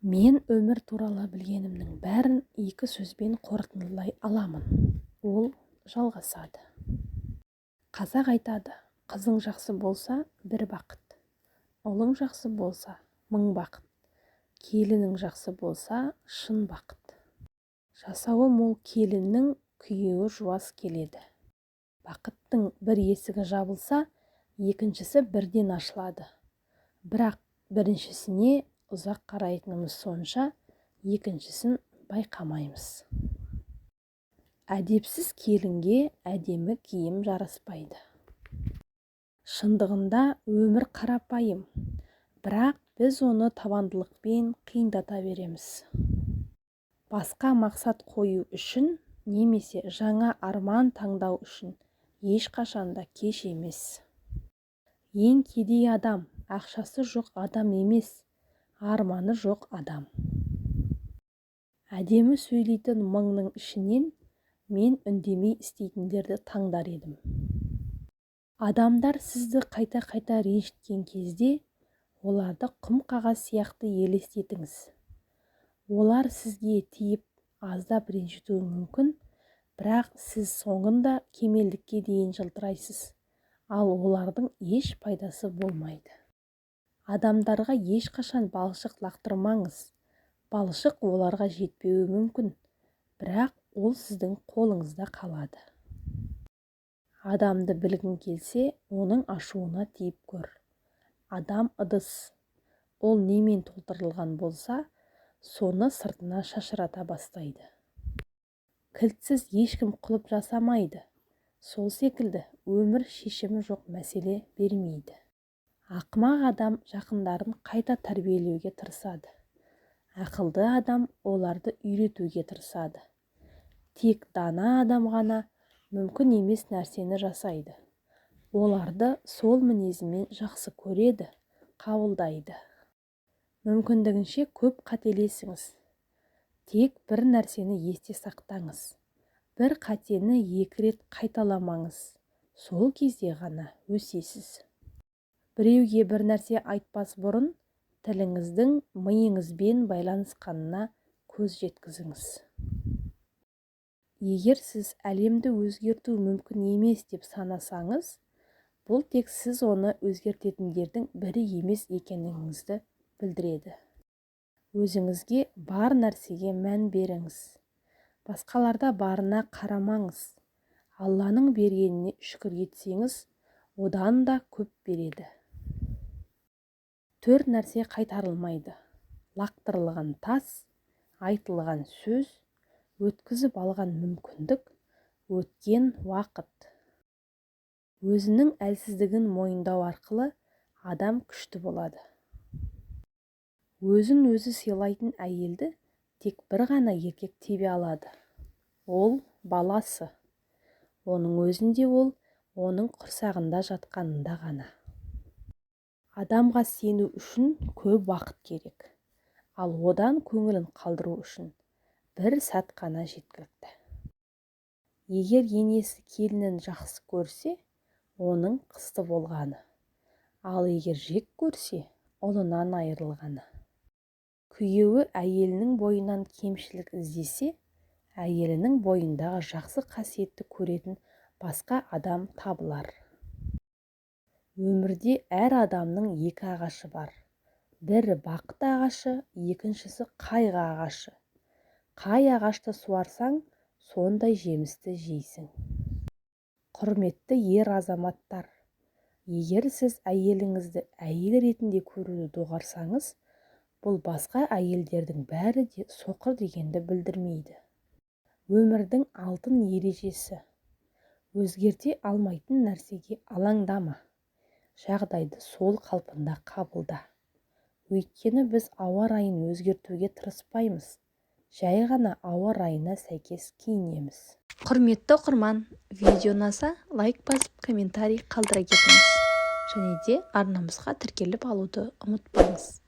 Мен өмір туралы білгенімнің бәрін екі сөзбен қорытындылай аламын: ол жалғасады. Қазақ айтады: қызың жақсы болса, бір бақыт, ұлың жақсы болса, мың бақыт, келінің жақсы болса, шын бақыт. Жасауы мол келіннің күйеуі жуас келеді. Бақыттың бір есігі жабылса, екіншісі бірден ашылады. Бірақ біріншісіне ұзақ қарайтынымыз сонша, екіншісін байқамаймыз. Әдепсіз келінге әдемі киім жараспайды. Шындығында өмір қарапайым, бірақ біз оны табандылықпен қиындата береміз. Басқа мақсат қою үшін немесе жаңа арман таңдау үшін ешқашан да кеш емес. Ең кедей адам ақшасы жоқ адам емес, арманы жоқ адам. Әдемі сөйлейтін мыңның ішінен мен үндемей істейтіндерді таңдар едім. Адамдар сізді қайта-қайта ренжіткен кезде, оларды құм қағаз сияқты елестетіңіз. Олар сізге тиіп, аздап ренжітуі мүмкін, бірақ сіз соңында кемелдікке дейін жылтырайсыз, ал олардың еш пайдасы болмайды. Адамдарға ешқашан балшық лақтырмаңыз. Балшық оларға жетпеуі мүмкін, бірақ ол сіздің қолыңызда қалады. Адамды білгің келсе, оның ашуына тиіп көр. Адам ыдыс. Ол немен толтырылған болса, соны сыртына шашырата бастайды. Кілтсіз ешкім құлып жасамайды. Сол секілді өмір шешімі жоқ мәселе бермейді. Ақымақ адам жақындарын қайта тәрбиелеуге тырысады. Ақылды адам оларды үйретуге тырысады. Тек дана адам ғана мүмкін емес нәрсені жасайды. Оларды сол мінезімен жақсы көреді, қабылдайды. Мүмкіндігінше көп қателесіңіз. Тек бір нәрсені есте сақтаңыз: бір қатені екі рет қайталамаңыз. Сол кезде ғана өсесіз. Біреуге бір нәрсе айтпас бұрын тіліңіздің миыңызбен байланысқанына көз жеткізіңіз. Егер сіз әлемді өзгерту мүмкін емес деп санасаңыз, бұл тек сіз оны өзгертетіндердің бірі емес екеніңізді білдіреді. Өзіңізге бар нәрсеге мән беріңіз. Басқаларда барына қарамаңыз. Алланың бергеніне шүкір етсеңіз, одан да көп береді. Төрт нәрсе қайтарылмайды: лақтырылған тас, айтылған сөз, өткізіп алған мүмкіндік, өткен уақыт. Өзінің әлсіздігін мойындау арқылы адам күшті болады. Өзін өзі сыйлайтын әйелді тек бір ғана еркек тебе алады. Ол баласы. Оның өзінде ол оның құрсағында жатқанында ғана. Адамға сену үшін көп уақыт керек, ал одан көңілін қалдыру үшін бір сәт қана жеткілікті. Егер енесі келінін жақсы көрсе, оның қызды болғаны. Ал егер жек көрсе, ұлынан айырылғаны. Күйеуі әйелінің бойынан кемшілік іздесе, әйелінің бойындағы жақсы қасиетті көретін басқа адам табылар. Өмірде әр адамның екі ағашы бар. Бірі бақыт ағашы, екіншісі қайғы ағашы. Қай ағашты суарсаң, сондай жемісті жейсің. Құрметті ер азаматтар, егер сіз әйеліңізді әйел ретінде көруді доғарсаңыз, бұл басқа әйелдердің бәрі де соқыр дегенді білдірмейді. Өмірдің алтын ережесі: өзгерте алмайтын нәрсеге алаңдама. Жағдайды сол қалпында қабылда. Өйткені біз ауа райын өзгертуге тырыспаймыз, жай ғана ауа райына сәйкес киінеміз. Құрметті оқырман, видео ұнаса, лайк басып, комментарий қалдыра кетіңіз және де арнамызға тіркеліп алуды ұмытпаңыз.